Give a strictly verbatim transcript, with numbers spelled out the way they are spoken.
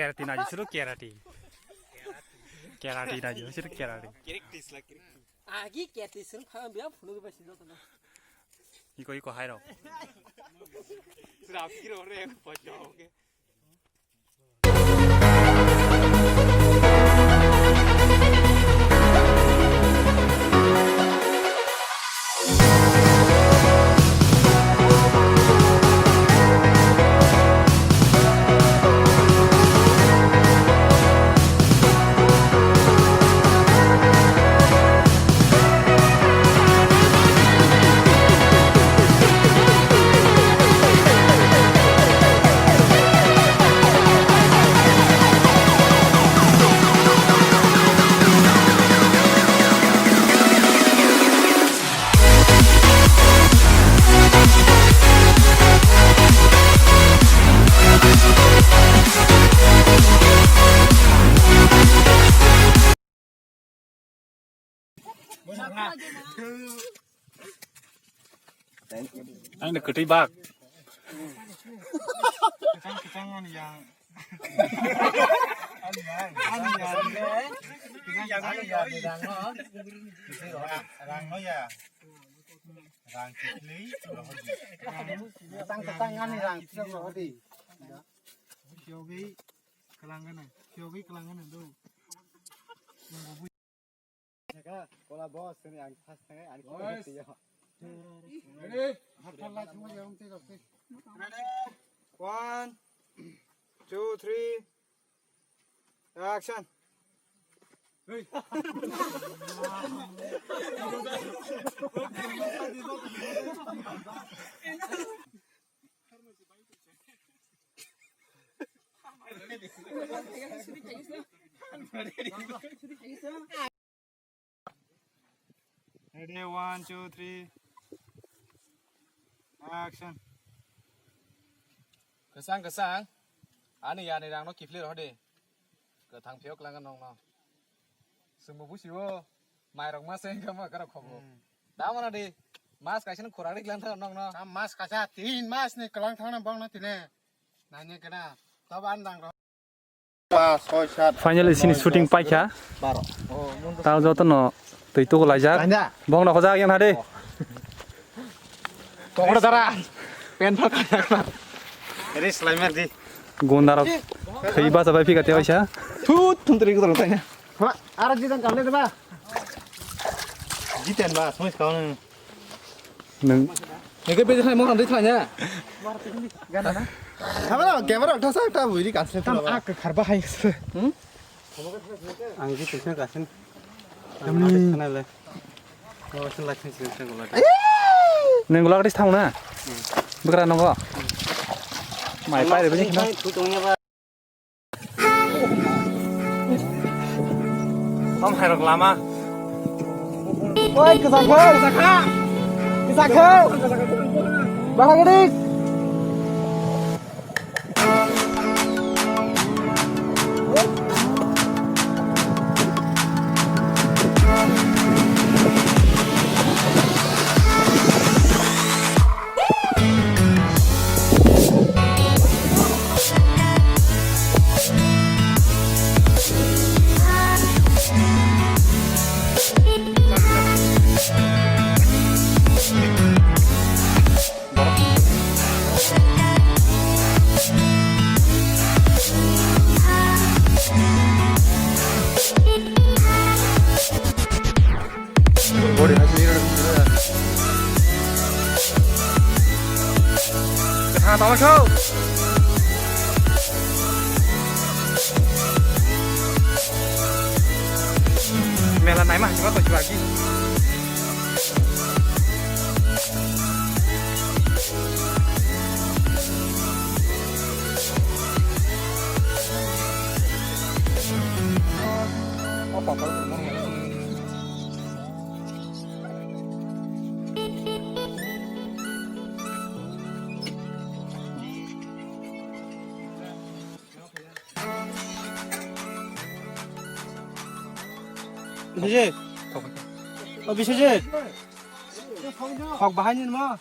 Karate na jisuru karate. Karate na jisuru karate. Agi karate suru kha biya phunu ba sinu. Iko iko hairo. Sura kiro re ko jo ke. Ang na kwtwi bak. Kwchang kwchang ani yang. Ani yang. Ani yang. Kwchang kwchang ani yang, rang no. Rang no ya. Rang kiphilwi. Kwchang kwchang ani rang kiphilwi rohor di. Yogi kwlang gana. Yogi kwlang gana do. Kola boss, ini ang pas tengah, ang kita. Ready? One, two, three, action. Ready, one, two, three. Action. Kwchang, kwchang. Ani yani rang no kiphilwi rohor di. Kwthang phiyok lang nong no. Sumbo busi o. Mai rok ma se ka ma kara khobo. Hmm. Da mana di. Mas kaisa no khorang rik lang thang nong no. Tam mas kaisa tin mas ni kwlang thang nang bong no tine. Nai ne kana. Toba an dang ro. Finally, sini shooting paikha. Tao joto no twi tuku laijak. Bong no hojak yang hade. Pokora dara. Pen phal kaya kla. Eri slaimer di. Gonda rok thwi basa bai phika te waisa. Thu thum tri ko tanya. Ha, ara jidan kamle ba. Jiten ba, smois kaun. Nwng. Nwng khe bejak nai mokhang twi thangya. Gana na? Camera, camera thasa ekta buini kansle. Tam ak kharba hai se. Hmm? Ang ji tisna kasin. Tamni. Ang tisna le. Ko sin laksin sin sin gola. Nwng gola katis thang na? Bwkra nogo. Mai pai re bini khna. Tam hai rok lama. Oi, kwchak kho. Kwchak kho. Bara gadi. Body has been Kha tama kho. Mela naima hasiba to chibagi. Sujit. O Biswajit. Kok bahai ni mo.